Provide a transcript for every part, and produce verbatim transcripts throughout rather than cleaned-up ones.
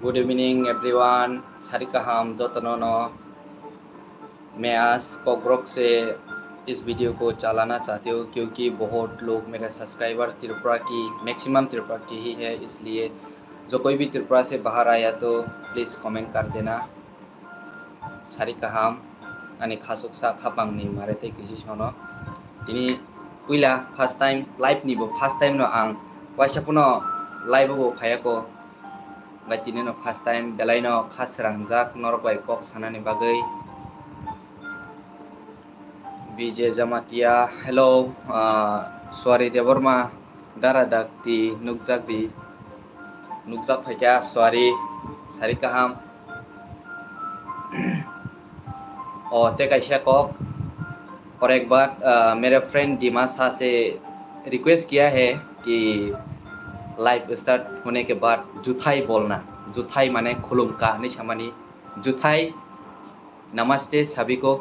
Good evening everyone, sari kaham jotono no. मैं आज कोकबोरोक से इस वीडियो को चलाना चाहती हूँ क्योंकि बहुत लोग मेरा सब्सक्राइबर त्रिपुरा की, मैक्सिमम त्रिपुरा की ही है, इसलिए जो कोई भी त्रिपुरा से बाहर आया तो प्लीज कमेंट कर देना। Sari kaham, ani khasuksa khapangni mare tei kisi sono. Tini puila first time live ni bo first time no ang waisa puno live bo phayako. Bai tini no first time belai no kha srangjak norok bai kok sanani bagwi. Bijay Jamatia, hello, ah, Swari Debbarma, dara dakti nukjak di, nukjak phaikha Swari, sari kaham. O, te kaisa kok, और एक बात, ah, मेरे फ्रेंड दिमासा से रिक्वेस्ट किया है कि live start होने के बाद जुथाई बोलना, जुथाई माने खुलुमका hinwi samani, जुथाई, नमस्ते सभी को।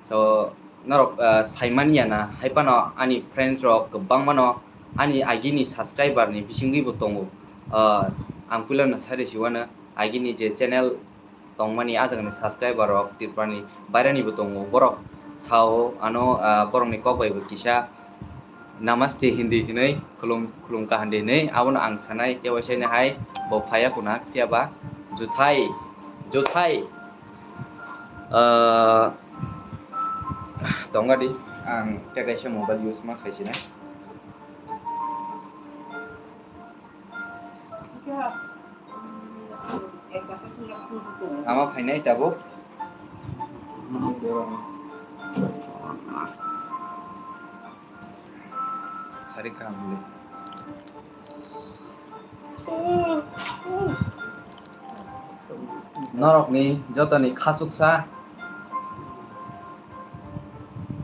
So, norok, ah, saimanya na, hai phano ani friends rok kwbangma no ani agini subscriber ni bisingwi bo tongo. Ah, ang puila no sai rwsiwano agini je channel tongmani ajagni subscriber rok Tripura ni bairani bo tongo. Borok sao ano, ah, borokni kok bai bo kisa Namaste Hindi hinwi, khulum, khulumka Hindi hinwi, abono ang sanai, tei waisa ni hai bo phaiya kuna, phiya ba juthai, juthai, ah, tongga di, ang tei kaisa mobile use ma khaisina. Ama phainai tabuk. Sari kaham le. Norokni jotoni khasuksa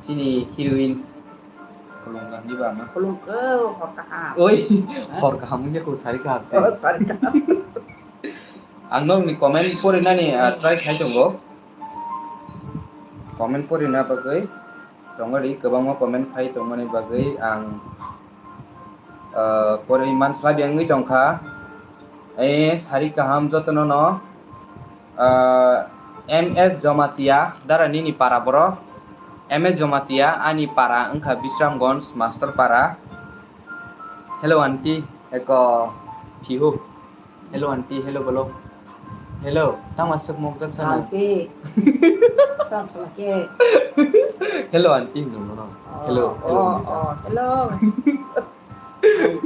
chini heroine. Khulumkha hinwi ba ma? Khulumkha, hor kaham. Oi, ha? Hor kaham wngya ko sari kaham se. Oh, sari kaham. Ang nokni comment porinani, ah, try khai tongo. Comment porina bagwi tongo ri, kwbangma comment khai tongmani bagwi ang, ah, porwi manslai wngwi tongkha. E, sari kaham jotono no. Ah, M S Jomatia, dara nini para boro? M S Jomatia, ani para wngkha Bisramganj, Master para. Hello, aunty, eko, phihu. Hello, aunty, hello, bolo. Hello, tama suk mok jak sana. Aunty. Tam sama ke. Hello, aunty, no, no, no. Oh, hello, hello, oh, aunty. Oh, hello.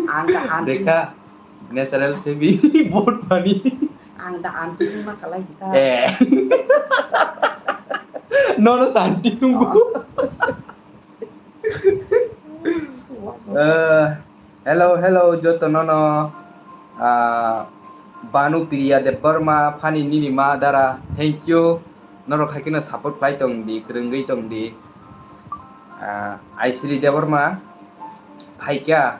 Ang, ang, ang. Dekha, natural sebi, bahut funny. Ang da aunty ma kalai kita. Eh. No, no, santi nunggu. Oh. Eh, hello, hello, joto nono. Ah, Banu Priya Debbarma, funny nini ma dara. Thank you. Norok hai kheno support khlai tong di, kwrwngwi tong di. Ah, Aisri Debbarma, phaikha,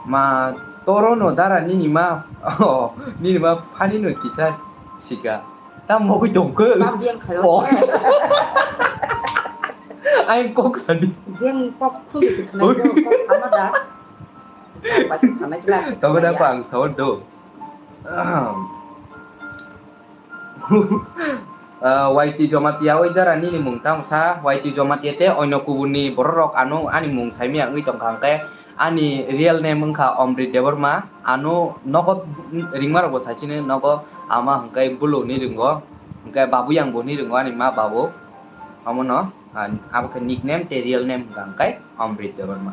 ma toro no dara nini ma, oh, nini ma phani no kisa sika. Tam mogwi tongkhe. Tam biyang khayo. Oh. Ai kok sadi. Biyang kok khulu se khna. Oi. Kok sama da. Kok bati sana jila. Tama da pa ang sawon do. Ahem. Ah, Y T Jomatia oi dara nini mung tamo sa, Y T Jomatia te oino kubuni bororok ano ani mung saimaya wngwi tongkha, hwnkhe ani real name wngkha Omrit Debbarma, ano nogo ringmarokbo saichini nogo ama hwnkhe Bulu hinwi ringo, hwnkhe Babuyang bo hinwi ringo ani ma babu, omono, ah, abo khe nickname tei real name hwnkha hwnkhe Omrit Debbarma.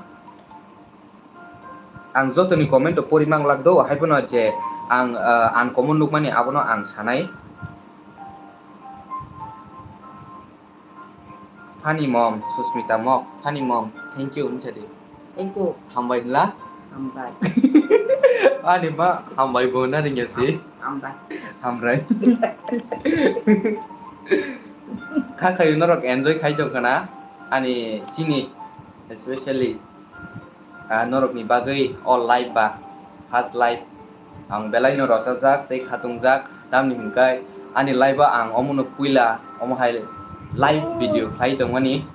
Ang jotoni comment o pori manglak do, hai phano je ang, ah, uncommon nukmani abono ang sanai. Funny mom, Susmita Mok, funny mom, thank you, wngsa di. Thank you. Hambai hwnla? Hambai. Ani ma hambai bo na ringya si. Ham-, hambai. Hambai. Kha khayo norok enjoy khai tong khana, ani chini, especially. Ah, norokni bagwi o live ba first live ang belaino rochajak tei khatungjak, tamni hwnkhe ani live o ang omono puila omo hai live video khlai tongmani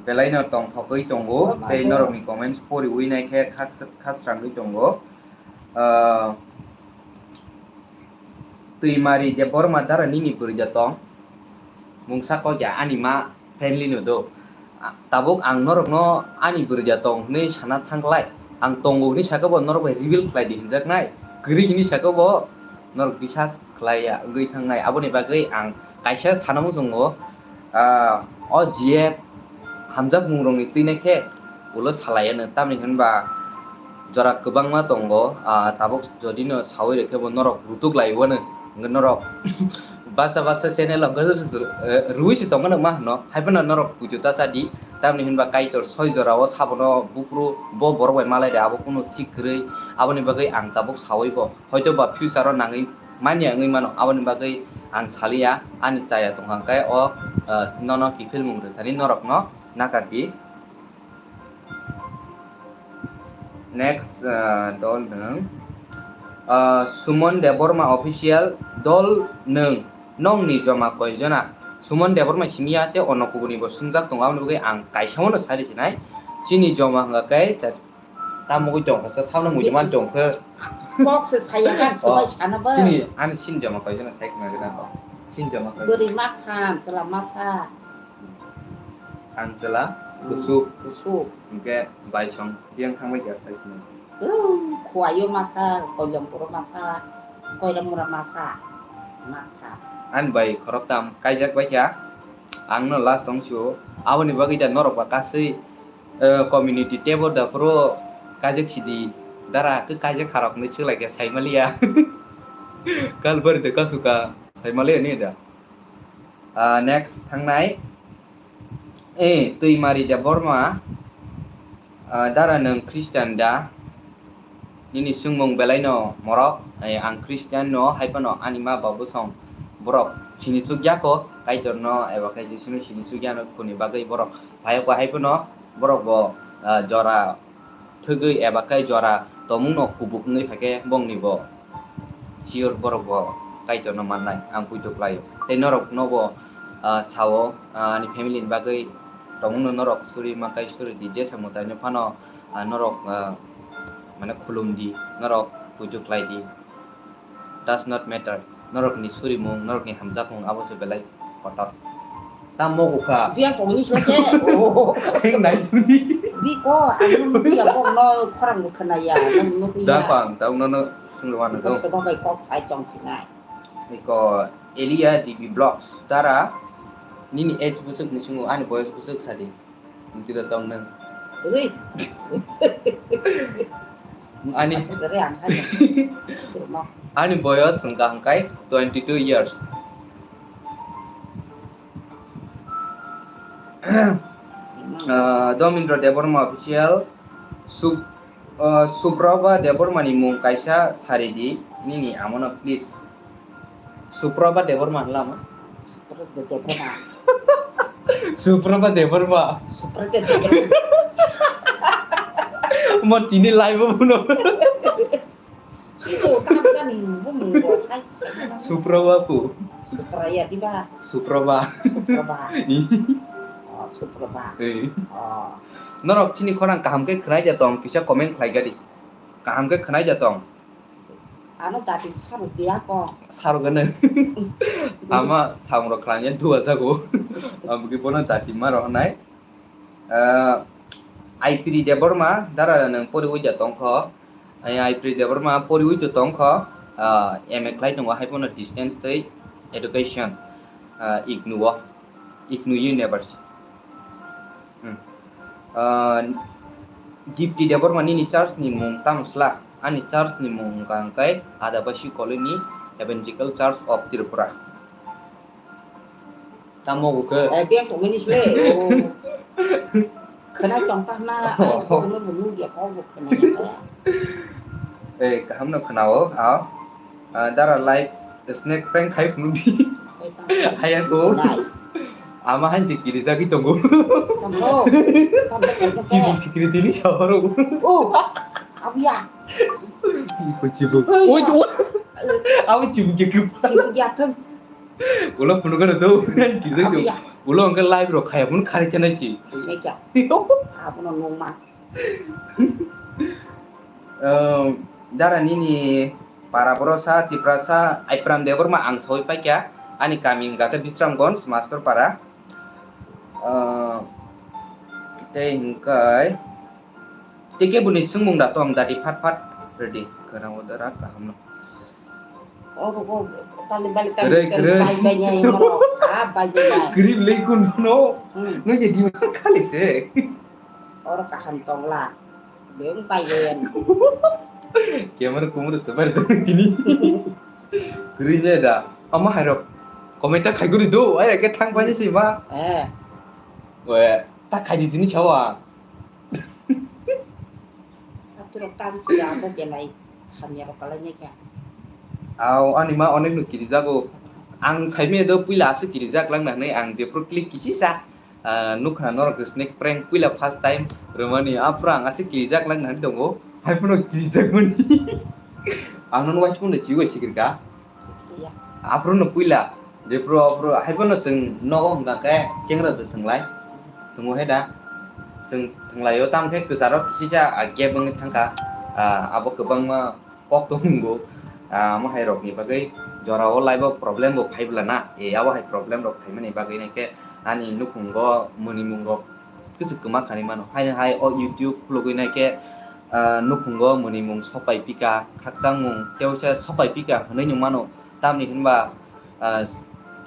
belaino tongthokgwi tongo tei norokni comments poriwi naikhe khak-, khasrangwi tongo. Ah, Twimari Debbarma dara nini bwrwi da tong? Mungsa kok ya ani ma friendly no do. A-, tabuk ang norokno ani bwrwi da tong hwnwi sana thangklai. Ang tongo hwnwi saka bo norok bai reveal khlai di hinjaknai. Kwrwi hwnwi saka bo norok bisas khlai ya wngwi thangnai. Aboni bagwi ang kaisa sana muchungo, ah, o G F hamjakmungrokni twi nai khe ulo salai anw, tamni hwn ba jora kwbangma tongo, ah, tabuk jodi no saui rw khe bo norok rutuk lai o anw, hwnkhe norok baksa baksa channel o hwnkhe, eh, rwui se tongmano ma hwno, hai phano norok puitu ta cha di, tamni hwn ba Kaitor soi jora o sabono buphuru bo borok bai malai de, abo kunu thik kwrwi, aboni bagwi ang tabuk saui bo. Hoito ba future o nangwi manya wngwi mano, aboni bagwi ang saliya, ani chaya tongkha hwnkhe o, ah, nono kiphilmung rwthani norokno nakar di. Next, ah, dol nwng, ah, Sumon Debbarma official dol nwng, nokni joma koi jona? Sumon Debbarma simi ya tei ono kubuni bo swngjak tongo, aboni bagwi ang kaisa no sai rw sinai. Chini joma hwnkha khe Tamo wngwi tong kha, sa sauna muitu man tong kha. Kok se saya kan, oh, swbai sana ba. Chini, ani chini joma koi jona sai khna gana ko. Chini joma koi. Bwrwi ma tham, chwla masa. Ang chwla, hmm, kusuk. Kusuk. Hwnkhe baisong, biyang thangbai kha sai khna. Chwng khuaio masa, koilam puro masa, koilam mura masa. Ma tham. Ani bai khoroktham kaijak bai kha. Ang no last tong sio. Aboni bagwi da norok ba kasui eh, community tebo da phuru kaijak sidi dara khe kaijak kharok hinwi swk lai khe sai maliya. Kalbari de kasuka sai maliya ni da. Ah, next thangnai, eh, Twimari Debbarma, ah, dara nwng Christian da? Nini swngmung belai no morok, eh, ang Christian no, hai phano ani ma ba bwsong borok sini suk ya kho, Kaitor no eba khe Jisu no sini suk ya no, kuni bagwi borok phai kho, hai phano borok bo, ah, jora thwgwi eba khe jora tongmung no kubuk wngwi phaikhe bongni bo sure borok bo Kaitor no mannai, ang poito khlaio. Tei norok no bo, ah, sao, ah, ani family ni bagwi tongmung no norok suri mankai suri di, jesa mwtai no phano, ah, norok, ah, mane khulum di, norok poito khlai di. Does not matter. Norokni surimung, norokni hamjakmung abo se belai kotor. Tamo ukha. Biang tongni se ke. Oh. Heng nai thuni. Bi ko, ang nung bi ya ko no khorang no khna ya, nung no bi ya. Da pang, tau no no sunglo wan ko. Ko se ba bai kok sai tong sinai. Iko Elia D B Vlogs dara nini age bwswk ni sungo ani boyos bwswk sadi. Mtira tong nang. Ui. Ani, aku kere ang hai. Terima. Ani boyos wngkha hwnkhe twenty two years. Ah, Domindra Debbarma official, Sub-, ah, Suprabha Debbarma ni mung kaisa sari di, nini amono please. Suprabha Debbarma hwnla ma? Suprabha Debbarma. Suprabha Debbarma. Suprabha Debbarma. Mo tini live o buno. Ibu, kam kan ibu mung bo khai. Suprabha pu. Supraya diba? Suprabha. Suprabha. Ih. Oh, Suprabha. Eh. Oh. Norok chini khorang kaham khe khwnai ja tong, kisa comment khlai gadi. Kaham khe khwnai ja tong. Ano dati saruk ya ko. Saruk gana. Ama samrok khlanya dua jago. Amgi bono dati ma rohnai. Ah, Aipri Debbarma dara nang pori uja tongkho. Ai, Aipri Debbarma pori uja tongkho. Ah, M A khlai tongo hai bono distance tei education. Ah, ignu o. Ignu University. Hmm. Ah, Dipti Debbarma nini church ni mung tamo sla? Ani church ni mung wngkha hwnkhe Adabasi Colony Evangelical Church of Tripura. Tamo bo khe? Eh, beng tongmani sle. Oh. Khwnai tong ta hwna, oh, ai, bo no bo nugya, kok bo khwnai ya kaya. Eh, kaham no khwnao, ah. Ah, dara live snack prank khai phunuk di. Hai tamo. Haya ko. Nai. Ama han je kiri jagwi tongo. Tamo. Tamo, tamo, tamo. Chibuk security ni sahoro. Oh. Abiya. Iko chibuk. Oi, oi. Oi, to. Awi chibuk je kip. Chibuk ya thang. Ulo phunuk ano to. Kiri jagwi. Abiya. Ulo angka live ro khaya phun khari chana chi. Nai kya. Abuno nungma. Ehm, dara nini Para Borosa, Tiprasa, Aipram Debbarma ang sawi paikha. Ani kami wngkha khe Bisramganj, Mastor Para. Ah, tei hingkai tei keboni swngmung da tong dadi phat phat rwdi. Khwnao da rak kaham no. Oro go tali bali tali Kwrwi, tali kwrwi. Bai bai nai moro. Ah, bai bai nai. Kwrwi lei kun no. Hmm. No je di khali se. Oro kaham tongla. Beng bai bai. Camera kumur sebar jani tini. Kwrwi ne da. Ama hairok. Comment ta khai guri do. Ai ke thang pani si ma. Eh. We, ta khai di sini chawa. Aturok tam si ya bo belai. Hamya rok kalai ne kya. Au, ani ma onek no kirijago. Ang saimaya do puila aswk kirijak lang nang nai ang jephru click kisi sa. Ah, nukha norok khe snake prank puila first time rwmani, aphuru ang aswk kirijak lang nang tongo, haiphano kirijak mani. Ang nono waisukmung da chiwi bai sikirka. Iya. Aphuru no puila, jephru aphuru haiphano chwng nogo hwnkha khe chengra da thwnglai, thwngo he da, chwng thwnglaio, tamo khe kwcharo kisisa, ah, gap wngwi thangkha, ah, abo kwbangma kok tong wngo, ah, amo hai rokni bagwi jorao life o problem bo phai bwla na, e abo hai problem rok phaimani bagwi nai khe ani nukhungo mwnimung rok kwchwk kwma khanwi mano. Haino hai o YouTube khulugwi nai khe, ah, nukhungo mwnimung sopai pika, khakchangmung tei uaisa sopai pika hwnwi nung mano. Tamni hwnba, ah,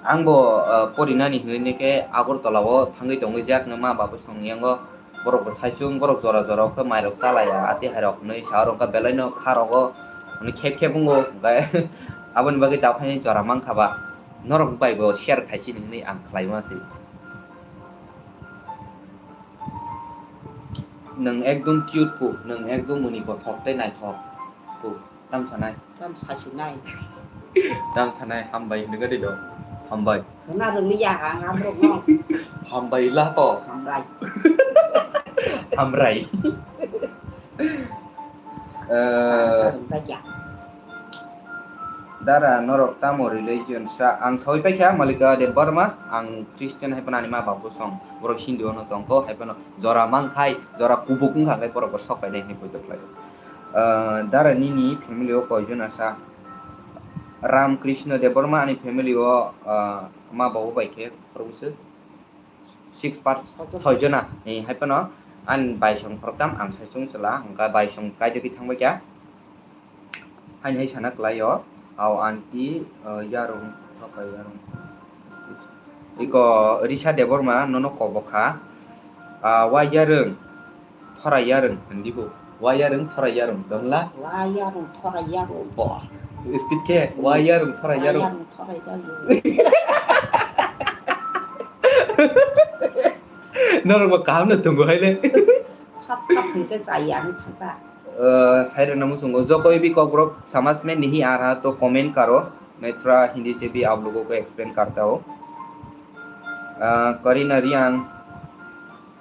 ang bo, ah, porinani hwnwi nai khe Agartala o thangwi tongwi jak no ma babu song yango. Borok bo saichung, borok jora jora khe mairok chalaiya, ati hairok hinwi sa rok kha belai no kha rogo, hwnwi khep khep wngo, hwnkhe aboni bagwi daphai jora mankha ba, norok bai bo share khaisi hinwi ang khlai ma se. Nwng ekdom cute phu, nwng ekdom mwnwi kothok tei naithok phu. Tam sanai. Tam sasinai. Tam sanai, hambai hinwi gadi do. Hambai. Khna rwliya ang amrokno. Hambai la to. Hambai. Hamrai. Eh, Hambai ya. Dara, norok tamo religion sa? Ang sawi paikha Malika Debbarma, ang Christian hai phano ani ma babu song. Borok Hindu ono tongkho hai phano jora mangkhai, jora kubuk wngkha khe borok bo sok painai hinwi poito khlaio. Ah, Dara, nini family o koijon asa? Ram Krishna Debbarma, ani family o, ah, ma babu bai khe khoroksa six part, soi jona. Eh, hai phano ani bai song khoroktham, ang saichung chwla, hwnkha bai song kaijagwi thangbai kha. Haini hai sana kwlaio, au aunty, ah, yarung, thokai yarung. Iko Risha Debbarma nono kok bo kha. Ah, wa yarung, thora yarung, hindi bo. Wa yarung, thora yarung, dongla? Wa yarung, thora yarung. Bo. Speed khe, wa yarung, thora yarung. Wa yarung, thora yarung. Norok bo kaham no tongo hai le. Thap thap hwnkhe chaya ang thangta. Eh, sai rwna muchungo, "जो कोई भी कॉकरोच समझ में नहीं आ रहा तो कमेंट करो, मैं थोड़ा हिंदी से भी आप लोगों को एक्सप्लेन करता हूँ।" Eh, Karina Riang,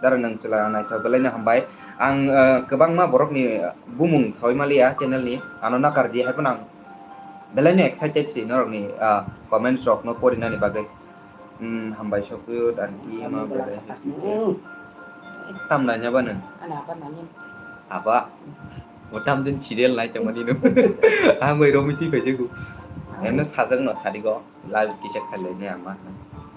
Dara nwng chwla naithok belai no hambai. Ang, eh, kwbangma borokni bumung sawi maliya channel ni, ano nakar di hai phano ang belai no excited si norokni, ah, comments rok no porinani bagwi. Hmm, hambai sokwi dan i ma belai. Tam nanya ba nwng? Ani apa nanya? Apa? Mo tam din serial nai tongmani no. Ang bai romwi twi paijak. Emno sajak no sarigo. Live kisa khailai ni ama.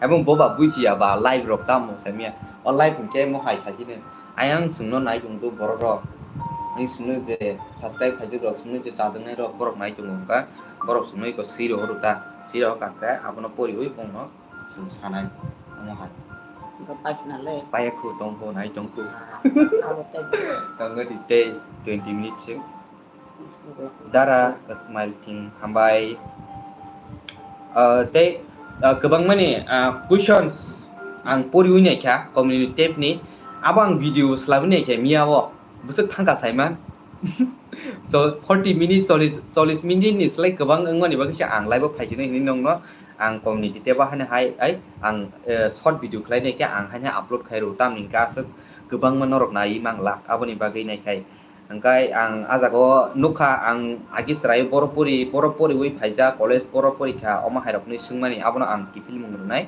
Ebong boba bujiya ba live rok tamo saimya. O live hwnkhe mo hai sachini. Ayang chwngno nai tong do borok rok. Ang chwngno je subscribe khaijak rok, chwngno je chajaknai rok borok nai tongo wngkha. Borok chwngno iko swi rohoro ta. Swi rohor kha khe abono poriwi bongno chwng sanai. Omo hai. Hwnkhe paikha na le. Paiya khu tong kho nai tong khu. Ah, abo tei. Tongo di tei twenty minutes se. Dara Smile King, hambai. Ah, tei, ah, kwbangmani, ah, questions ang poriwi naikha community tab ni, abo ang video swlaiwi naikha miya o, bwswk thangkha saiman. So, forty minutes, chollish, chollish minute ni slai kwbang wngmani bagwi se ang live o phaisinai hinwi nongno ang community tab o haino hai, ai, ang, eh, short video khlai naikha ang haino upload khai rw, tamni hwnkhe aswk kwbangma norok naiwi manglak, aboni bagwi naikhai. Hwnkhe ang ah jaga o nukha, ang agi chwrai borok pori, borok poriwi phaijak, college borok porikha, omo hairoknwi swngmani, abono ang kiphilmung rwnai.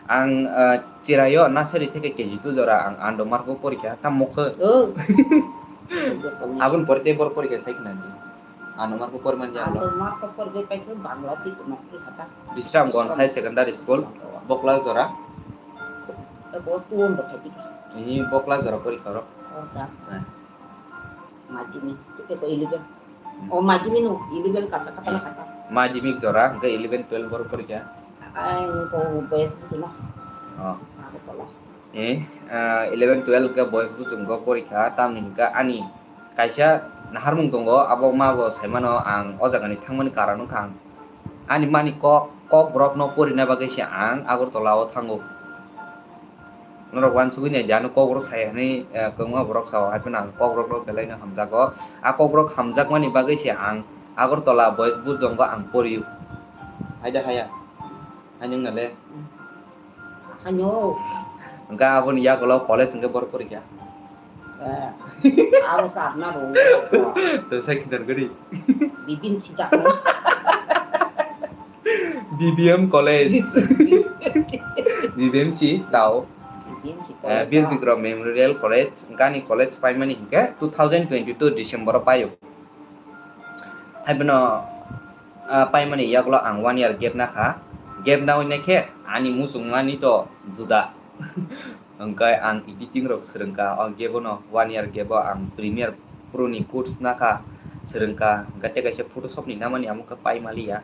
Ang, ah, chwrai o nursery theke K G two jora ang Ando Margo porikha, tamo khe. Oh. Aboni pore tei borok porikha sai khna di. Ano marko poriman ya. Ano marko porgwi paikhe Bangla twi nok twi khata. Bisramganj High Secondary School, Bokla Jora. Abo tuon rok hai bika. Ini Bokla Jora porikha oro. Oh, ta. Madhyamik, tu ke ko eleven. Hmm. Oh, madhyamik no, eleven kasa kata na kata. Madhyamik Jora, hingke eleven, twelve boro porikha. Ai, ko boys butu na. Oh. Ako tola. Eh, ah, eleven, twelve ke boys buchungo porikha, tamni hingke ani kaisa naharmung tongo, abo ma bo saimano ang o jagani thangmani karon wngkha ang. Ani mani kok, kok borokno porina bagwi se ang Agartala o thango. Norok uansugwi nai di, ano kok borok sai hwnwi, eh, kwbangma borok sao, hai phano ang kok borokno belaino hamjago. A kok borok hamjakmani bagwi se ang Agartala boys buchungo ang porio. Hai da haya? Hai nung nale? Hanyo. Hingke aboni yagulo college hingke boro porikha. Eh, aro sarna ro. To sai kinar gori. Bibim si jakno. B B M College. B B M si sao. B B M si Eh, college. Bir Bikram Memorial College, gani college paimani hingke two thousand twenty-two December o paio. Hai bono, ah, paimani yagulo ang one year gap nakha. Gap nawi naikhe ani muchungmani to juda. Hingke ang editing rok swrwngkha. O gap o no one year gap o ang Premiere Pro ni course nakha, swrwngkha. Hingke tei kaisa Photoshop ni namani amo khe paimaliya.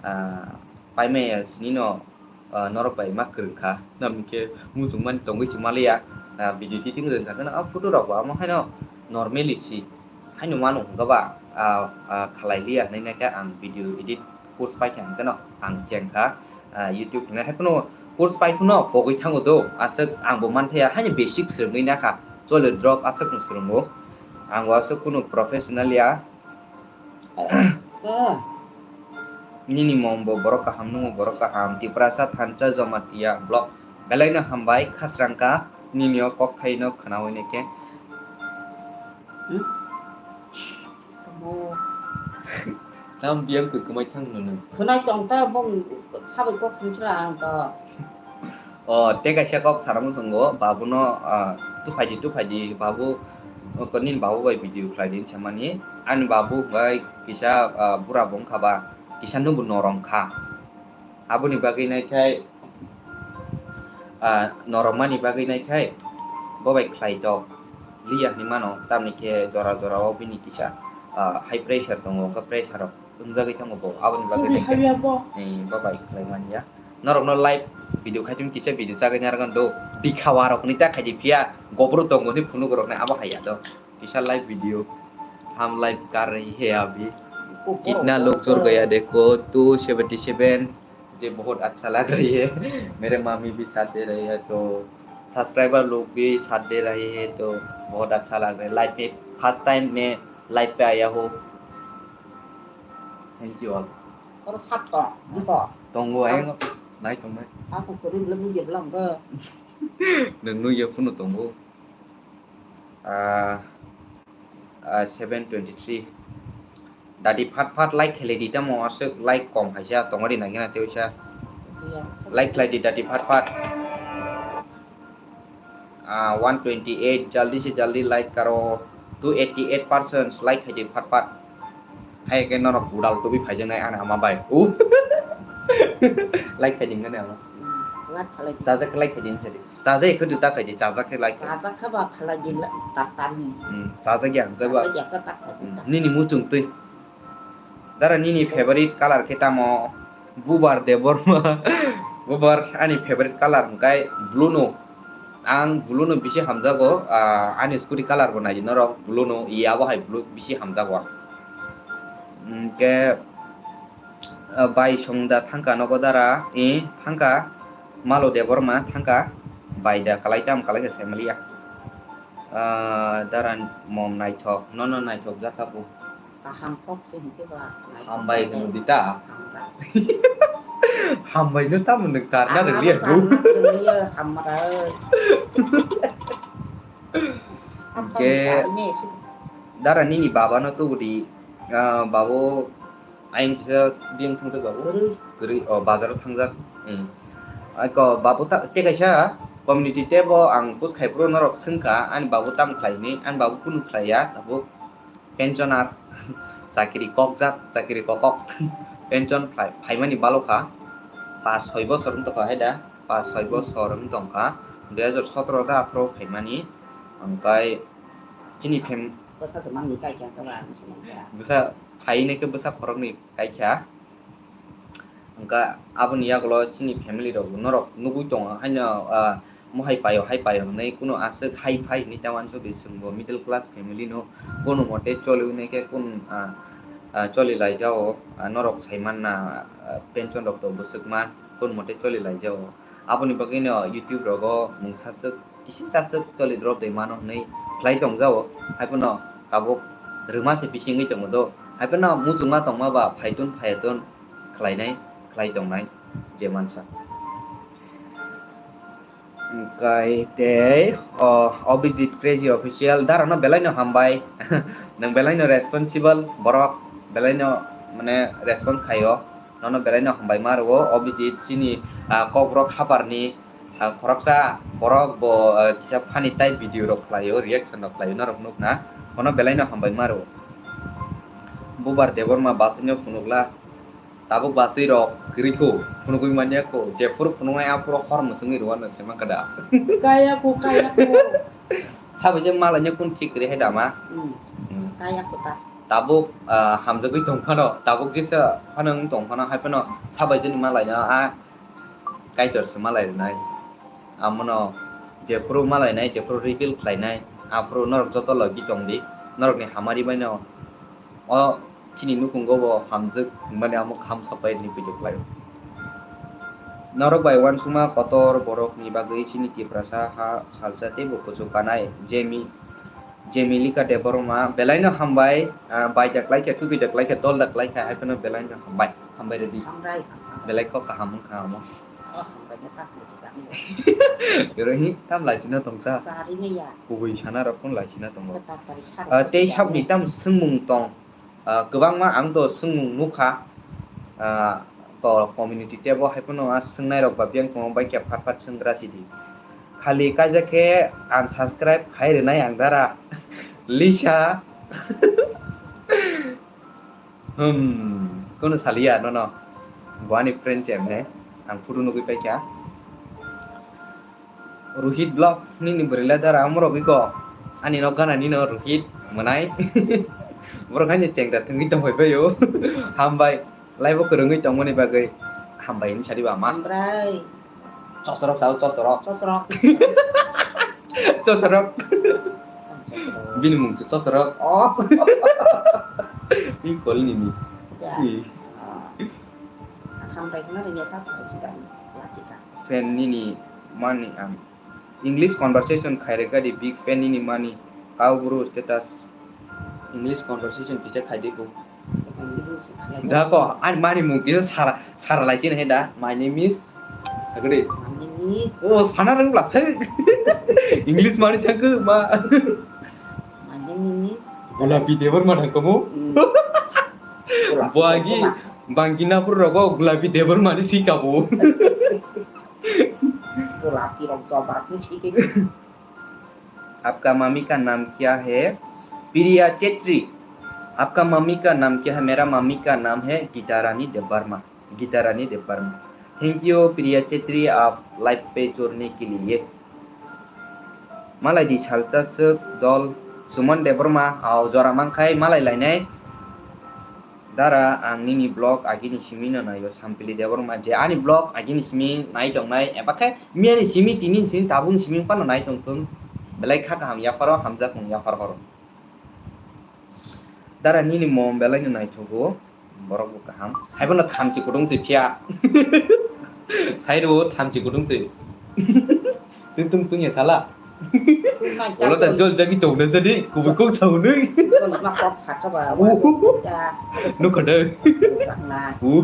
Ah, paimaya sini no ah, norok bai ma kwrwng kha, tamo khe muchungmani tongwi se maliya, ah, video editing rwng kha kheno, ah, photo rok bo amo haino normally si haino mano hwnkhe ba, ah, ah, khalai liya hinwi naikhe ang video edit course paikha hwnkhe no ang cheng kha, ah, YouTube hinwi hai phano course pai phano pogwi thango do, aswk ang bo manthaya haino basic swrwngwi nakha, chole drop aswk no swrwngo, ang bo aswk kunu professional ya. Ah. Nini mom bo borok kaham, nungbo borok kaham. Tiprasa Thansa Jamatia vlog. Belai no hambai, khasrang kha, nini o kok thaino khwnawi naikhe. Hmm? Tamo. Tam biyang kwrwngkwmai thang nwnwi. Khwnai tong ta bong sabai kok sini sila ang to. O, tei kaisa kok sana muchungo, babuno, ah, tuphaidi, tuphaidi, babu, o, nini babu bai video khlaidi hinwi samani. Ani babu bai kisa, ah, bura bo wngkha ba, kisa nwngbo norom kha. Aboni bagwi naikhai, ah, noromani bagwi naikhai, bo bai khlai tok liya hinwi mano, tamni khe jora jora o bini kisa, ah, high pressure tongo, wngkha pressure rok. Wngjagwi thango bo, aboni bagwi Tubui hai ya bo. Ni bo bai khlai man ya. Norokno live video khai tong kisa video chagwi narwkhan do. Bikha warokni ta khai di phiya gobru tongo ni phunuk rokni abo hai ya do. Kisa live video. Hum live kar rahi hai abhi. Kitna log jud gaya dekho, two seventy seven. Mujhe bahut accha lag rahi hai. Mere mami bhi saath de rahi hai to subscriber log bhi saath de rahi hai to bahut accha lag rahi hai. Live pe first time main live pe aaya ho. Thank you all. Oro sat tong, bikho. Tongo, ayang nai tongnai. Ako kwrwi bwlai nukya bwlai hwnkhe. Nwng nukya phano tongo. Ah, ah, seven twenty three. Dadi phat phat like khlai di tamo aswk like kom haisa tongori nangina tei usa. Iya. Like khlai di dadi phat phat. Ah, one twenty eight, jaldi se jaldi like karo, two eighty eight percent like khai di phat phat. Hai ke norok budal tubi phaijaknai ani ama bai. Uh. Like khai di ngani ama. Hmm, like khalai di. Chajak khe like khai di, khai di. Chajak khe ta khai di, chajak khe like khai di. Chajak khe ba khalai di, ta tani. Hmm, chajak ya, ta ba. Chajak ya khe ta khai di, hmm, ta. Nini muchung twi. Dara nini favorite color khe tamo? Bubar Debbarma. Bubar ani favorite color hwnkhe blue no. Ang blue no bisi hamjago, ah, ani scooty color bo nai di norok blue no, iya bo hai blue bisi hamjago ang. Hwnkhe, ah, bai songda thangka nogo dara, eh, thangka, Malo Debbarma thangka, bai da kalai tam kalai khe sai maliya. Ah, dara mom naithok, nono naithok jakha bo. Kaham kok se hwnkhe ba, naithok. Hambai hwno di ta? Hambai. Hambai no tamo nwng charna rwliya, charna rwliya, hamra oi. Hwnkhe dara nini baba no tubu di, ah, babu ayang kisa biyang thangjak babu? Kwrwi. Kwrwi, oh, bazar o thangjak. Hmm. Ako babu ta, tei kaisa community tei bo ang post khai phuru norok swngkha, ani babu tamo khlai hwnwi, ani babu kunu khlai ya, tabuk. Pensioner. chakiri kokjak, chakiri kokok, pension phai-, phaimani balokha, pas soi bosor wng tongkha hai da, pas soi bosor wng tongkha, dui hajar sotoro da aphuru phaimani, omokai chini phem- Bwsa se mangni kaikha, hwnkhe ba ang se mankha. Bwsa phainai khe bwsa khoroknwi kaikha. Hwnkha aboni yagulo chini family rok norok nugwi tongo haino, ah, mohai paio, hai paio hwnwi kunu aswk hai phai hwnwi ta uansukdi chwngbo middle class family no kunu mote choliwi naikhe kun, ah, ah, choli laijao, ah, norok sai manna, ah, pension rok to bwswk man kunu mote choli laijao. Aboni bagwino YouTube rogo mungsa swk kisi saswk choli drop de mano hwnwi khlai tongjao, haiphano tabuk rwma se bisingwi tongo do, haiphano muchungma tongma ba phaitun phaiyathun khlainai, khlai tongnai je mansa. Hwnkhe tei, o, Abhijit Crazy Official, darano belaino hambai, nwng belaino responsible borok, belaino mane response khaio, nono belaino hambai ma rwo, Abhijit chini, ah, Kokborok haparni, ah, khoroksa borok bo, ah, kisa funny type video rok khlaio, reaction rok khlaio, norok nukna, bono belaino hambai ma rwo. Bubar Debbarma bwswino phunukla, tabuk bwswi rok kwrwi kho, phunugwi manya kho, jephuru phunuknai aphuru hor mwswngwi rwano saimankha da. Kaya kho, kaya kho. Sabai je malaino kun thik kwrwi hai da ma? Hmm. Hmm. Kaya kho ta. Tabuk, ah, hamjagwi tongphano, tabuk jesa phano wng tongphano, haiphano sabai jeni malaino a Kaitor se malai rwnai. Amono jephuru malainai, jephuru reveal khlainai, aphuru norok joto logi tongdi, norokni hamari baino o chini nukhungo bo hamjwk hwnmani amo kaham sapai hwnwi puijo khlaio. Norok bai uansukma kotor borokni bagwi chini Tiprasa ha salsa teibo kuchuk kanai, Jemi, Jemilika Debbarma, belaino hambai, ah, bai da klaikha, tugui da klaikha, dol da klaikha, haiphano belaino hambai, hambai rwdi. Hambai, hambai. Belai kok kaham wngkha amo. Oh, hambai no tak ni chita. Rohi, tam laisina tongsa. Sari ni ya. Kubui sana rok pun laisina tongo. Tei sabni tam swngmung tong. Ah, kwbangma ang do swngmung nukha, ah, to community tebo haiphano a swngnairok ba biyang tongo, bai khe phat phat swnggra sidi. Khali kaijak khe unsubscribe khai rwnai ang dara. Lisa. Hmm, kono saliya nono. Bo ani friend chemne. Ang photo nugui paikha. Rohit Vlog nini bwrwi le dara amorok iko. Ani nok gana nino Rohit mwnai. Borok haino chengda thwngwi tongbai baio. Hambai. Live o kwrwngwi tongmani bagwi hambai hinwi sadi ba ma. Hambai. Chosorok sao, chosorok. Chosorok. Chosorok. Chosorok. Bini mung se chosorok. Oh. Bini kol nini. Ya. Ih. Ah. Hambai hwnna rwya ta sa sida. Lachika. Fan nini mani ang. English conversation khaireka di big fan nini mani. Kau bro status. English conversation kisa khaidi ko. English khaireka. Da ko, ani mani mung kisa sara, sara lai chini he da. My name is Sagri. My name is. Oh, sana rang plasai. English mani thangku ma. My name is. Gulapi Debbarma thangku mo. Hmm. Gulapi Debbarma. Bangkina pur rogo Gulapi Debbarma ni sika bo. Gulapi rok jobrak ni sike. आपका मम्मी का नाम क्या है? Priya Chetri. आपका मम्मी का नाम क्या है? मेरा मम्मी का नाम है गीता रानी देबबर्मा। गीता रानी Debbarma. Thank you Priya Chetri, आप live पे जुड़ने के लिए। Malai di salsa swk dol Suman Debbarma, ao jora mankhai malai lainai. Dara, ang nini vlog agini simi no naio, Sampili Debbarma, je ani vlog agini simi nai tongnai, eba khe miyani simi, tini simi, tabukni simi phano nai tongthung, belai kha kaham yapharo, hamjakmung yaphar horo. Dara, nini mom belai no naithogo, borok bo kaham. Haibono thamchi kutung se phiya. Sai rw thamchi kutung se. Twi tung tung ya sala. Ulo ta jol jagi tong na jadi, kubui kok sa unui. Ulo ma kok sa ka ba, wa ta. Nuk kada. Sak na. U.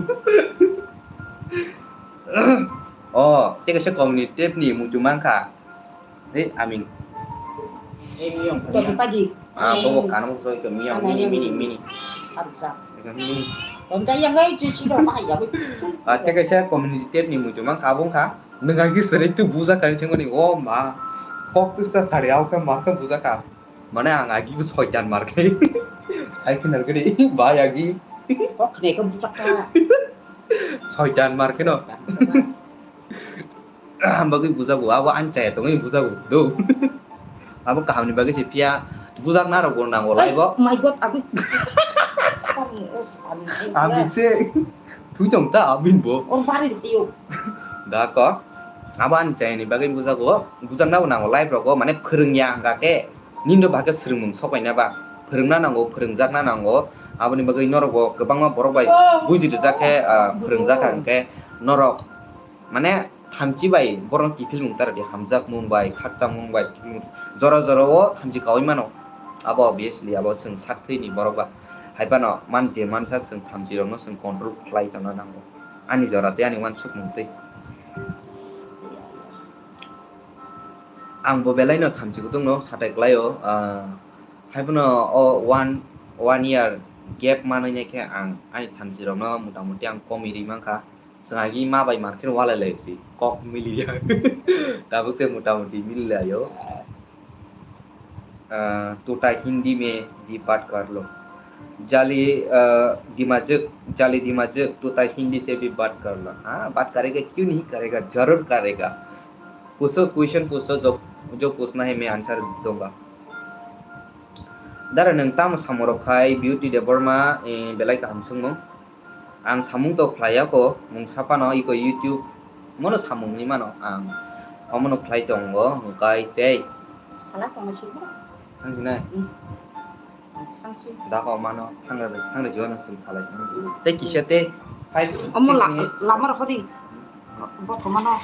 Oh, teka sa community tab ni mutu mangka. Hei, aming. Eh, miyong. Pagi. Ah, bobo kanang so ito miyong, mini, mini, mini. Saru sa. Ito mini. Om ta yang ai, cuci kalau mah ya. Ah, teka sa community tab ni mutu mangka abong ka. Nwng ang khe sraitu bujakha hinwi swngmani, o ma, kok twsta sari, aokhe ma khe bujakha. Mane ang agi bo soitan mar khe. Sai khe nar khe de, bai agi. Kok khne ko buchak ka. Soitan mar khe no. Bagwi bujago, abo ani chaya tongwi bujago. Do. Abo kahamni bagwi se phiya bujak narok bo nango lai bo. My God, abi. Ami se. Thui tong ta abin bo. Or bari de yo. Da ko. Abo ani chayani bagwi bujago. Bujakna bo nango life rogo, mane phwrwngya hwnkha khe nini do bahai khe swrwngmung sokaina ba. Phwrwngna nango, phwrwngjakna nango. Aboni bagwi norok bo kwbangma borok bai buji rijak khe, ah, phwrwngjak kha hwnkhe norok mane thamchi bai borokno kiphilmung ta rwdi, hamjakmung bai, khakchangmung bai, kiphilmung jora jora o thamchi kaui mano. Abo obviously abo chwng sak thwini borok ba. Hai phano man je mansak chwng thamchi rokno chwng control khlai tongna nango. Ani jora tei ani uansukmung tei. Ang bo belai no thamchi kutung no satai klai o, ah, hai phano o one, one year gap manwi nai khe ang ani thamchi rokno mota moti ang komwi ri mankha. Chwng agi ma bai mar khe walai lai si kok miliya. Tabuk se mota moti mili lai o. Ah, "Tuta Hindi mein bhi baat kar lo. Jali, ah, dimajik, jali dimajik, tuta Hindi se bhi baat kar lo." Ha, baat karega, kyun nahi karega? Zarur karega. Pucho, question pucho, jo, jo puchna hai main answer dunga. Dara nwng tamo samung rok khai Beauty Debbarma, eh, belai kaham swngmung. Ang samung to khlai ya ko, mungsa phano iko YouTube mono samung ni mano ang. Omono khlai tongo, hwnkhe tei. Sala tongo si bro. Thang sinai? Hmm. Thang si. Da ko mano, thang re, thang re jiwan sing salai. Tei kisa tei five, omo six la-, minutes. Lama rok hodi. Bothomano.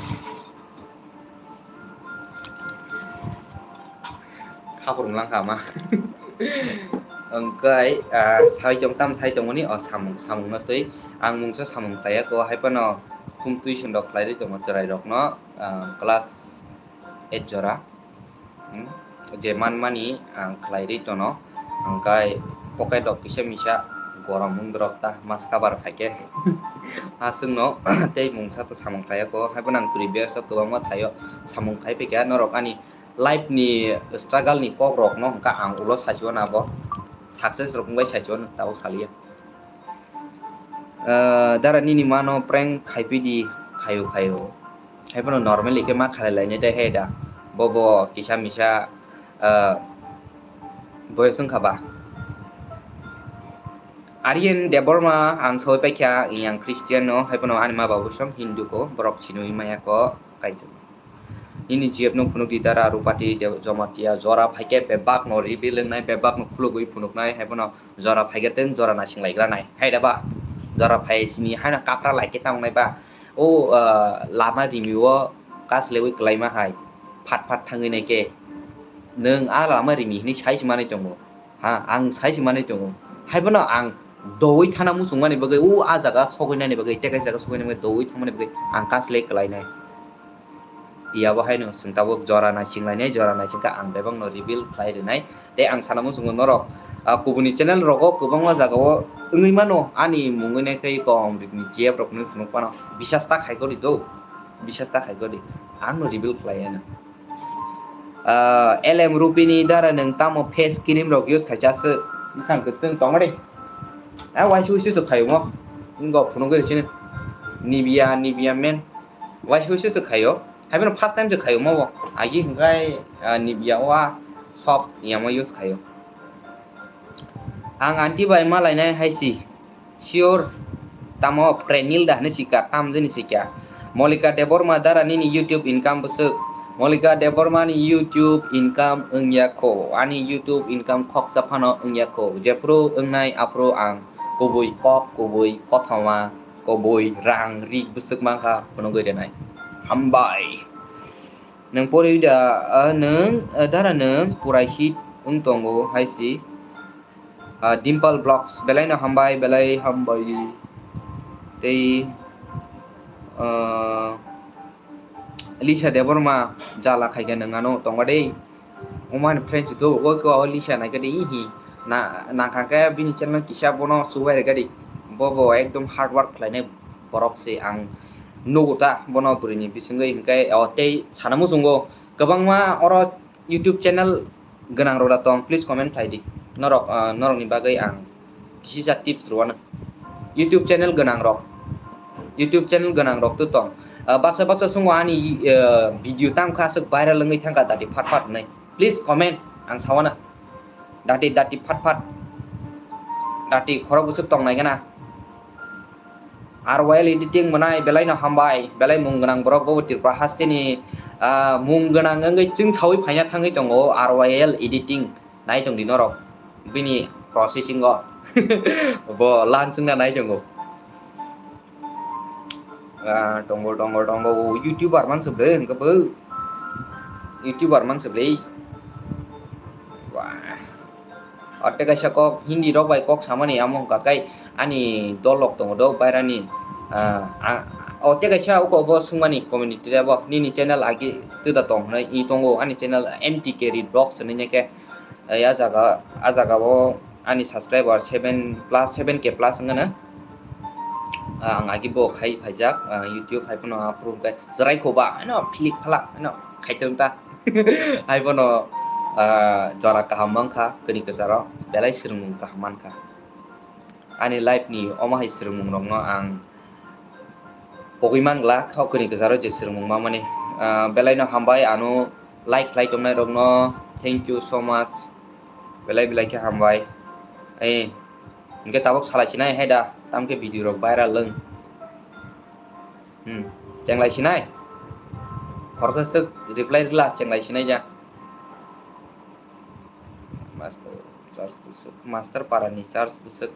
Khaprung langkha ma. Hwnkhe, ah, sai tong tam sai tongmani, o samung, samungno twi ang mungsa samung khlai ya ko, hai phano khum twi sendok khlai ri tongo chwrai rokno, ah, class eight jora. Hmm, je manmani ang khlai ri tono, hwnkhe pocket rok kisa misa gorom wng dorok ta mas kabar phaikhe. Aswkno tei mungsa to samung khlai ya ko, hai phano ang previous o kwbangma thaio samung khai phaikha norok ani life ni struggle ni kok rok no hwnkha ang ulo saichio na bo success rok wngbai saichio no tabuk saliya. Ah, dara nini mano prank khai pidi khayo khayo. Hai phano normally khe ma khalai lainai dai hai da. Bobo kisa misa, ah, boyos wngkha ba. Aryan Debbarma ang soi paikha, yang Christian no, hai phano ani ma babu song Hindu ko, borok chinui maya ko, kaitor. Nini G F no phunuk di dara Rupati Dev-, Jamatia jora phaikhe bebak no reveal wngnai, bebak no khulugwi phunuknai, hai phano jora phaikhe ten jora naising laikra nai. Hai da ba? Jora phai sini haino kapra laikhe tamo nai ba? O, ah, lama rimi o kaslewi kwlaima hai phat phat thangwi nai khe nwng a lama rimi hwnwi sai se manwi tongo. Ha, ang sai se manwi tongo. Hai phano ang doui thana muchung mani bagwi, o a jaga sogwi nani bagwi, tei kaisa jaga sogwi nani bagwi, doui thangmani bagwi ang kasle kwlainai. Iya bo haino chwng tabuk jora naising lainai, jora naising kha ang bebak no reveal khlai rwnai. Tei ang sana muchungo norok, ah, kubuni channel rogo kwbangma jaga o wngwi mano, ani mungwi nai khe kom rikni G F rok nwi phunuk phano bisas ta khai kori do, bisas ta khai kori, ang no reveal khlai ano. Ah, L M Rupini dara nwng tamo face cream rok use khaisa se bwkhang kwchwng tongma de. Ah, waisa waisa se khayo mo. Ngo phunuk gari sini. Nivea, Nivea men. Waisa waisa se khayo. Hai phano first time se khayo mo bo. Agi hwnkhe, ah, Nivea wa soap yamo use khayo. Ang aunty bai malainai hai si. Sure, tamo Prenil da hwnwi sikha, tam jani sikha. Molika Debbarma dara nini YouTube income bwswk. Molika Debbarma ni YouTube income wngya kho. Ani YouTube income khoksa phano wngya kho. Jephru wngnai aphru ang kubui kok, kubui kothoma, kubui rang ri bwswk mankha phunugwi rwnai. Hambai. Nwng pori da, ah, nwng, ah, dara nwng purai hit wng tongo hai si. Ah, Dimple Vlogs, belai no hambai, belai hambai. Tei, ah, Lisa Debbarma jala khaikhe nwng ano tongma dei. Omo ani friend chuto, o ko Lisa naikhe dei, ihi. Na, nangkha khe bini channel kisa bono chubai rega di. Bo bo ekdom hard work khlainai borok se ang nugo ta bono bwrwini bisingwi, hinkhe o tei sana muchungo kwbangma oro YouTube channel Gwnang rok da tong, please comment khlai di. Norok, ah, norok ni bagwi ang kisisa tips rwano. YouTube channel gwnang rok, YouTube channel gwnang rok to tong. Ah, baksa baksa sungo ani, ah, video tam kha aswk viral wngwi thangkha dati phat phat hwnwi. Please comment, ang sawana. Dati dati phat phat. Dati khorok bwswk tong nai gana. R Y L editing mwnai belai no hambai, belai mung gwnang borok bo Tripura haste ni, ah, mung gwnang wngwi chwng sawi phaina thangwi tongo R Y L editing. Nai tong di norok bini processing o. Bo lan chwngna nai tongo. Ah, tongo, tongo, tongo. O YouTuber man se ble, hwnkhe bo. YouTuber man se ble. Wah. O tei kaisa kok Hindi rok bai kok samani amo hwnkha kai ani dol rok tongo do bairani. Ah, ah, o tei kaisa uko bo swngmani community rebo nini channel agi twda tong hwnwi i tongo ani channel M T K Read Vlogs hwnwi neke. Eh, a jaga, a jaga o ani subscriber seven plus, seven K plus wngana. Ah, ang agi bo khai phaijak, ah, YouTube hai phano approve khe chwrai khoba, ano philik phalak, ano khaitung ta. Hai phano, ah, jora kaham mankha, kini kwcharo belai swrwngmung kaham mankha. Ani life ni omo hai swrwngmung rokno ang pogwi mangla, kha kini kwcharo je swrwngmung mamani. Ah, belai no hambai ano like khlai tongnai rokno, thank you so much. Belai belai khe hambai. Eh, hwnkhe tabuk salai sinai hai da, tamkhe video rok viral wng. Hmm, chenglai sinai. Khoroksa swk reply rwla, chenglai sinai ja. Master church bwswk, master para ni church bwswk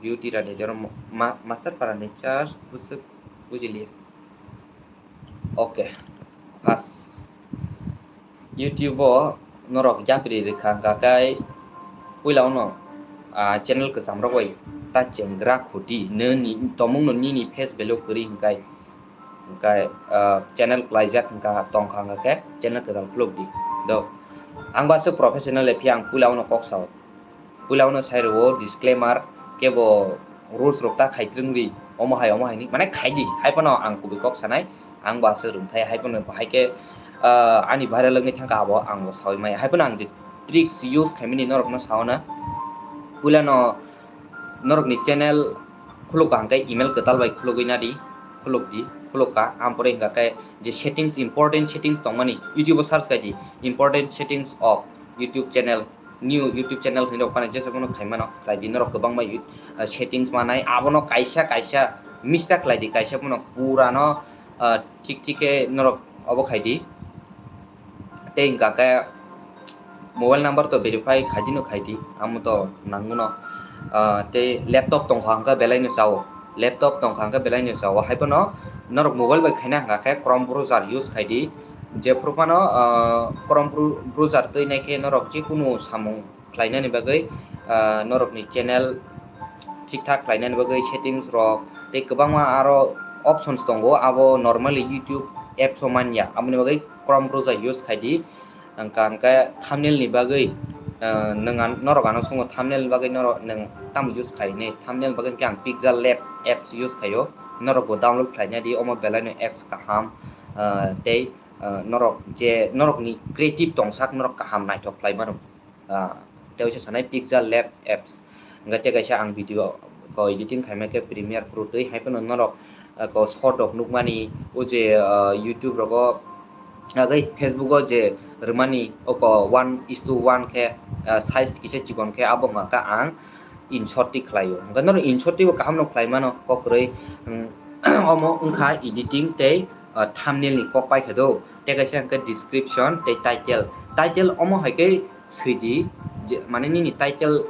beauty rani dero ma-, master para ni church bwswk bujiliya. Okay, first YouTube o norok yapri rwkha hwnkha khe puila ono, ah, channel kwcham rok bai ta chengra khuti nini tomung no nini face value kwrwi hwnkhe. Hwnkhe, ah, channel kwlaijak hwnkha, tongkha hwnkha khe channel kwtal khuluk di. Do, ang ba se professional le phiya ang puila uno kok sao. Puila uno sai rwo disclaimer, kebo rules rok ta khai twrwng di, omo hai, omo hai ni, mane khai di, hai phano ang kubui kok sanai, ang ba se rwng thai, hai phano bahai khe, ah, ani viral wngwi thangkha abo ang bo saui maya, hai phano ang je tricks use khaimani norok no sao na. Puila no norokni channel khulukha hwnkhe email kwtal bai khulugwi nadi, khulukdi, khulukha. Ampore hwnkha khe je settings, important settings tongmani, YouTube o search khaidi, important settings of YouTube channel, new YouTube channel hinwi rok phano jesa phano khaimano, khlaidi norok kwbangma, ah, settings manai, abono kaisa kaisa mistake khlaidi, kaisa phano purano, ah, thik thik khe norok obo khaidi. Tei hwnkha khe mobile number to verify khaidi no khaidi, amo to nangmano. Ah, tei laptop tongkha hwnkha belai no chao, laptop tongkha hwnkha belai no chao, hai phano norok mobile bai khaina hwnkha khe Chrome browser use khaidi, jephru phano, ah, Chrome bru-, browser twi nai khe norok jikunu samung khlainani bagwi, ah, norokni channel thik thak khlainani bagwi settings rok tei kwbangma aro options tongo, abo normally YouTube apps o manya, aboni bagwi Chrome browser use khaidi. Hwnkha hwnkhe thumbnail ni bagwi, ah, nwng an-, norok ano swngo thumbnail ni bagwi norok nwng tamo use khainai, thumbnail bagwi hwnkhe ang Pixel Lab apps use khaio, norok bo download khlainai di, omo belai no apps kaham, ah, tei, ah, norok je norokni creative tongsak norok kaham naithok khlai mano. Ah, tei waisa sanai Pixel Lab apps. Hwnkhe tei kaisa ang video ko editing khaima khe Premiere Pro twi hai phano norok, ah, ko short rok nukmani, o je, ah, YouTube rogo, agwi Facebook o je rwmani, oko one is to one khe, ah, size kisa chikon khe abo wngkha khe ang InShot twi khlaio. Hwnkhe norok InShot twi bo kaham no khlai mano kok kwrwi, mm, omo wngkha editing tei, ah, thumbnail ni kok paikha do. Tei kaisa hwnkhe description tei title. Title omo hai khe swi di, je, mane nini title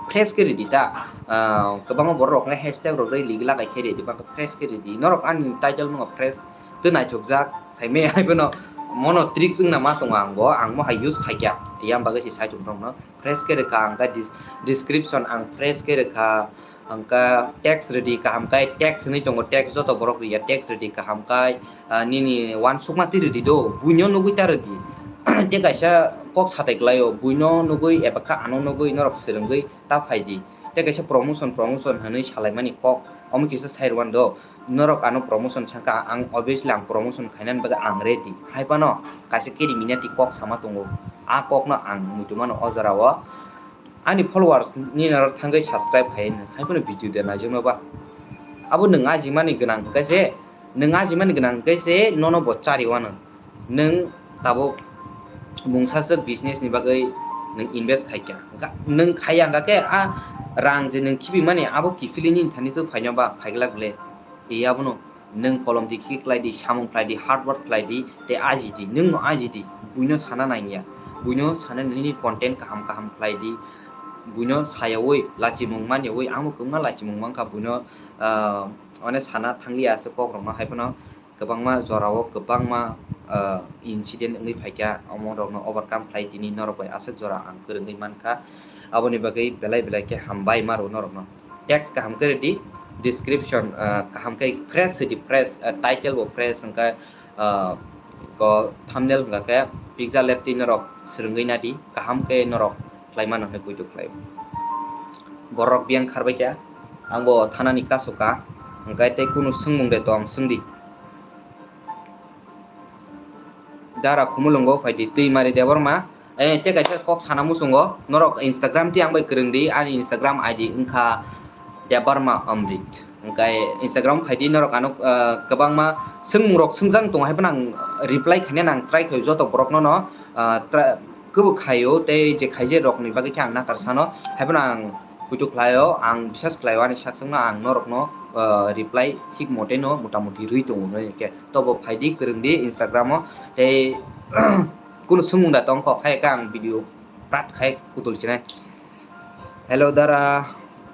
fresh khe ridi ta. Ah, kwbangma borok rok le hashtag rok rwi ligi lagai khe ridi, bangkhe fresh khe ridi. Norok ani title no fresh tei naithokjak saimaya hai bono mono tricks wngna ma tongo ang bo, ang mo hai use khaikya, yang bagwi se saichung tongno fresh khe rwkha ang khe dis-, description ang fresh khe rwkha. Hwnkha text rwdi kaham khai, text hinwi tongo, text joto borok rwya, text rwdi kaham khai, ah, nini uansukma twi rwdi do, buino nugwi ta rwdi. Tei kaisa kok satai kwlaio, buino nugwi eba kha ano nugwi norok swrwngwi ta phaidi. Tei kaisa promotion, promotion hinwi salaimani kok, omo kisa sai rwani do. norok ano promotion saka, ang obviously ang promotion khainani bagwi ang ready. Hai phano kaisa kiri minati kok sama tongo, a kokno ang muitu mano o jorao. Ani followers ni norok thangwi subscribe khai, hai phano video de naijakno ba. Abo nwng ajimani gwnang hwnkhe se, nwng ajimani gwnang hwnkhe se nono bo chari wano. Nwng tabuk mungsaswk business ni bagwi nwng invest khaikha. Hwnkha-, nwng khaiya hwnkha khe a rang je nwng khibimani abo kiphilwi nini thani to phaino ba phaiglak le. E abono nwng kolom di khe khlai di, samung khlai di, hard work khlai di, tei aji di, nwng no aji di, buino sana nangya. Buino sana nini content kaham kaham khlai di, buino sayawi lachimung manyawi, ang bo kwbangma lachimung mankha buino, ah, one sana thangliya aswk kokrokno, hai phano kwbangma jorao kwbangma, ah, incident wngwi phaikha, omo rokno overcome khlai tini norok bai aswk jora ang kwrwngwi mankha. Aboni bagwi belai belai khe hambai maro norokno. Text kaham khe rwdi, description, ah, kaham khe fresh rwdi, fresh, ah, title bo fresh hwnkhe, ah, ko thumbnail hwnkha khe picture left twi norok swrwngwi nadi, kaham khe norok khlai mano hwnwi poito khlai. Borok biyang kharbai kha, ang bo thanani kasu ka, hwnkhe tei kunu swngmung de tong swngdi. Dara Khumulwngo phaidi, Twimari Debbarma. Eh, tei kaisa kok sana muchungo, norok Instagram tei ang bai kwrwng di, ani Instagram I D wngkha Debbarma Amrit. Hwnkhe Instagram phaidi norok ano, ah, kwbangma swngmung rok swngjak tongo, hai phano ang reply khainani ang try khaio joto borok no no, ah, tra-, kwbwk khaio tei je khaijak rok ni bagwi khe ang nathar sano, hai phano ang kuitu khlaio, ang bisas khlaio ani sak swkno ang norok no, ah, reply thik mote no mota moti rwi tongo hwnwi khe. Tobo phaidi kwrwng di Instagram o tei kunu swngmung da tong kok hai khe ang video prat khai kutul chinai. Hello dara,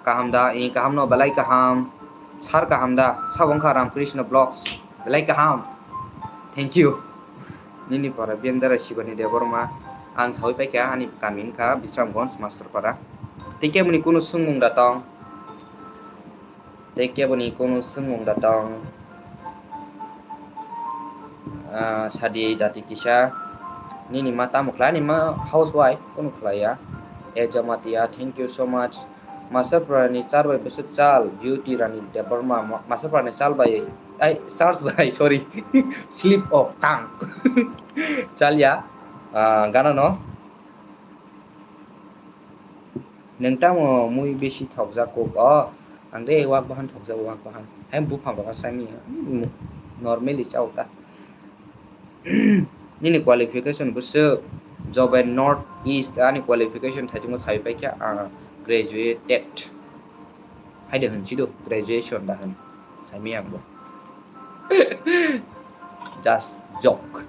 kaham da? Ee, kaham no, belai kaham. Sir kaham da? Sabo wngkha Ramkrishna Vlogs. Belai kaham. Thank you. Nini para biyang dara Shibani Debbarma. Ang sawi paikha, ani kami wngkha Bisramganj, Masterpara. Tei keboni kunu swngmung da tong? Tei keboni kunu swngmung da tong? Ah, sadi dati kisa. Nini ma tamo khlai? Ani ma housewife, kunu khlaiya. E Jamatia, thank you so much. Masterpara ni char bai bwswk chal, Beauty Rani Debbarma. Ma-, Masterpara ni chal bai, ai, char bai, sorry. Slip of tongue. Chalya, ah, gana no. Nwng tamo mui bisi thokjak kuk? O, ang de wak bahan thokjak, wak bahan. Hai buphang rohor sami, hmm, normally chao ta. Nini qualification bwswk? Job and North East ani qualification thaichukno sawi paikha, ah, graduated. Hai de hwn chido, graduation da hwn. Saimi ang bo. Just joke.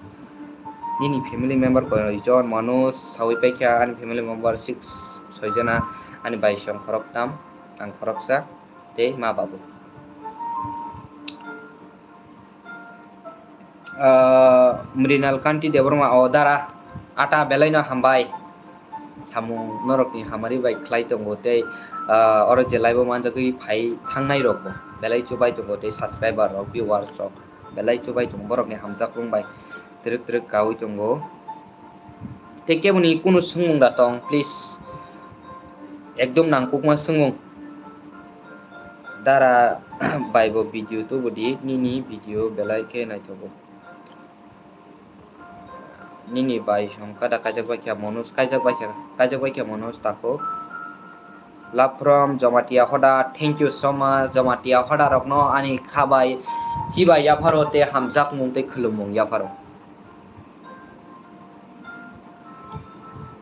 Nini family member koi jon? Manoj sawi paikha, ani family member six, soi jona, ani bai song khorok tam, ang khoroksa, tei ma babu. Ah, Mrinal Kanti Debbarma, o dara, ata belai no hambai. Samung norokni hamari bai khlai tongo tei, ah, oro je live o manjagwi phai thangnai rok bo belai chubai tongo tei subscriber rok, viewers rok belai chubai tongo, borokni hamjakrung bai twrwk twrwk kaui tongo. Tei keboni kunu swngmung da tong, please? Ekdom nangkukma swngmung. Dara bai bo video tubu di, nini video belai khe naithogo. Nini bai song kada kaijak bai kha Manoj, kaijak bai kha, kaijak bai kha Manoj tako. Love from Jamatia Hoda, thank you so much. Jamatia Hoda rokno ani kha bai chibai yapharo tei hamjakmung tei khulumung yapharo.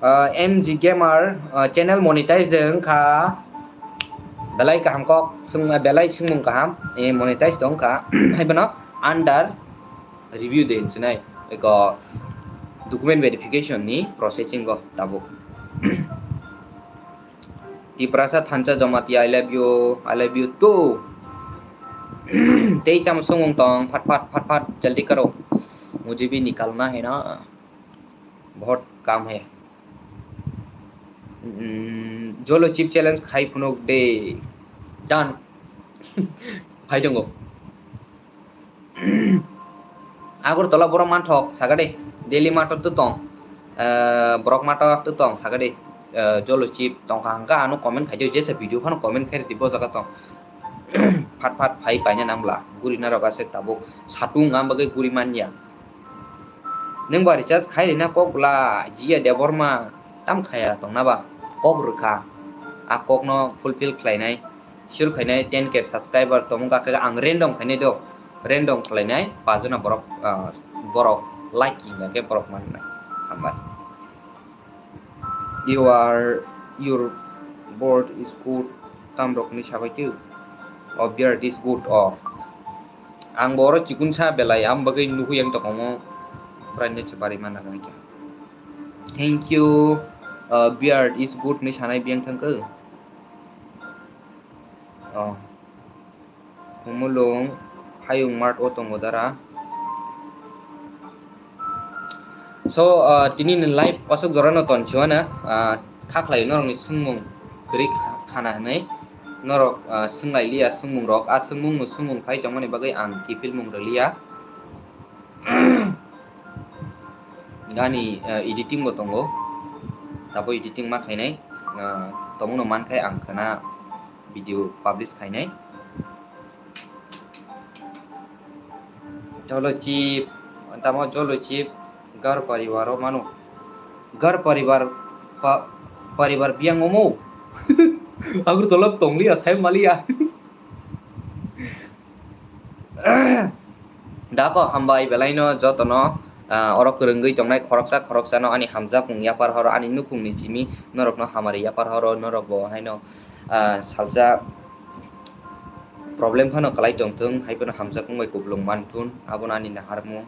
Ah, M G Gamer, ah, channel monetize de wngkha, belai kaham kok, swng-, belai swngmung kaham, eh, monetize de wngkha, hai bono under review de hinwi sinai, eko document verification ni processing o tabuk. Tiprasa Thansa Jamatia, I love you, I love you too. Tei tamo swngmung tong, phat phat, phat phat, jaldi karo. Mujhe bhi nikalna hai na. Bahut kam hai. Mm, Jolo chip challenge khai phunuk de. Done. Phai tongo. Agartala borok manthok saka de. Delhi mator tu tong. Eh, borok mator tu tong saka de. Eh, Jolo chip tongkha hwnkha ano comment khai di, jesa video phano comment khai di bo jaga tong. phat phat phai paina nang bla, guri na rok aswk tabuk satung ang bagwi guri man ya. Nwng ba recharge khai rina kok bla, Jia Debbarma tam khaya tongna ba kok rwkha. A kok no fulfill khlainai, sure khainai ten K subscriber tongmung kha khe ang random khainai do, random khlainai pajuna borok, ah, borok like hinga khe borok mannai. Hambai. You are, your board is good. Tam rok ni sabai tu. Oh, beard is good. Oh. Ang bo oro chikun sa belai, ang bagwi nuhu yang tokongo. Brand ni chibari mana gani kya. Thank you. Uh, beard is good ni sanai biyang thangkhe. Oh. Humulung hayung mart o tongo dara. So, ah, tini ni live aswk jora no ton siwana, ah, kha khlai norok ni swngmung kwrwi kha-, khana hwnwi norok, ah, swng lai liya swngmung rok, a swngmung no swngmung phai tongmani bagwi ang kiphilmung rwliya. Gani, ah, editing bo tongo, tabuk editing ma khainai, ah, tongmung no mankhai ang khwna video publish khainai. Jolo chip, tamo jolo chip, gar paribar o mano. Gar paribar, pa-, paribar biyang omo. Agartala tongliya, sai maliya. Dako hambai belaino jotono, ah, oro kwrwngwi tongnai khoroksa khoroksa no ani hamjakmung yapar horo, ani nukhungni simi norokno hamari yapar horo, norok bo haino, ah, salsa problem phano kwlai tongthung, hai phano hamjakmung bai kupulung manthun, abono ani naharmung.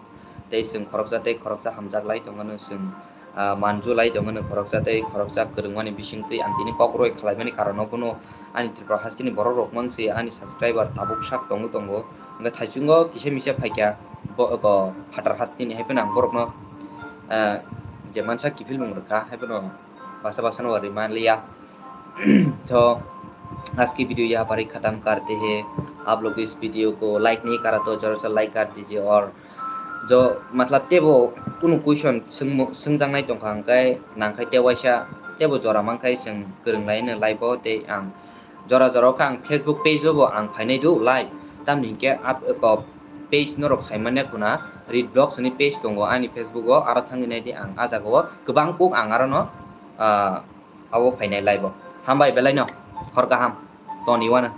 Tei chwng khoroksa tei khoroksa hamjak lai tongmano, chwng, ah, manju lai tongmano, khoroksa tei khoroksa kwrwngmani bisingtwi ang tini kok roi khlaimani karon no bono ani Tripura hasteni borok rok mang se ani subscriber tabuk sak tongo tongo. Hwnkhe thaichungo kisa misa phaikha bo, oko phatar hasteni hai phano ang borokno, ah, je mansa kiphilmung rwkha hai phano basa basa no rwma liya. So, आज की वीडियो यहाँ पर ही खत्म करते हैं। आप लोग इस वीडियो को लाइक नहीं करा तो जरूर से लाइक कर दीजिए और जो मतलब tebo kunu question swngmo-, swngjaknai tongkha hwnkhe nangkhai tei waisa tebo jora mankhai chwng kwrwnglaino live o tei ang jora jora khe ang Facebook page o bo ang phainai do live tamni hwnkhe ap-, eko page norok saimanya khuna Read Blogs hwnwi page tongo ani Facebook o aro thangwi naidi ang ah jaga o kwbang kuk ang arono, ah, abo phainai live o. Hambai belaino hor kaham toni wano.